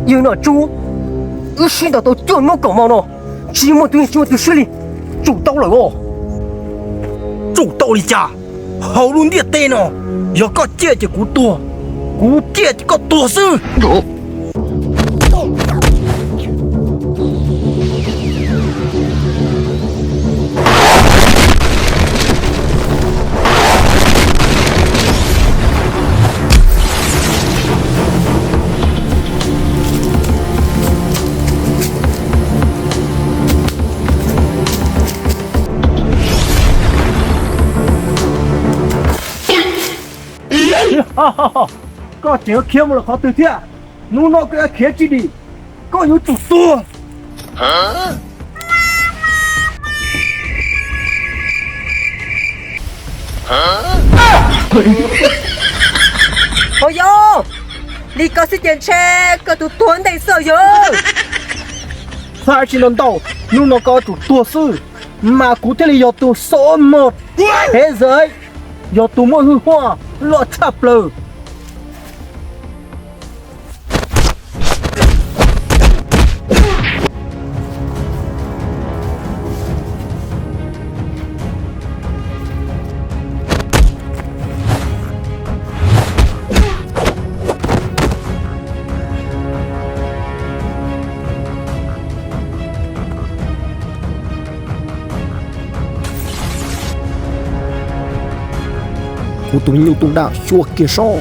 Yawg Nom Tswb, wb sib ntaus tau cuaj hnub kaum hmo no, tsis muaj tus yeej tsis muaj tus swb li, tsum tau lawm os. Tsum tau li cas? Hauv lub ntiaj teb no, yog koj ciaj ces kuv tuag, kuv ciaj ces koj tuag xwb. Koj tseem yuav khiav mus lawm qhov twg thiab? Hnub no koj yuav khiav tsis dim, koj yuav tsum tuag. Hauv yog li koj xwb ces ntshe koj tus tuag ntev xwb yog. Txhob tsis ntau ntau, hnub no koj yuav tsum tuag xwb, mas kuv thiaj li yog tus xo mos phev zawv, yog tus muaj hwj huam loj tshaj plaws. Kuv tus me nyuj tus dab xyuas kiag soj.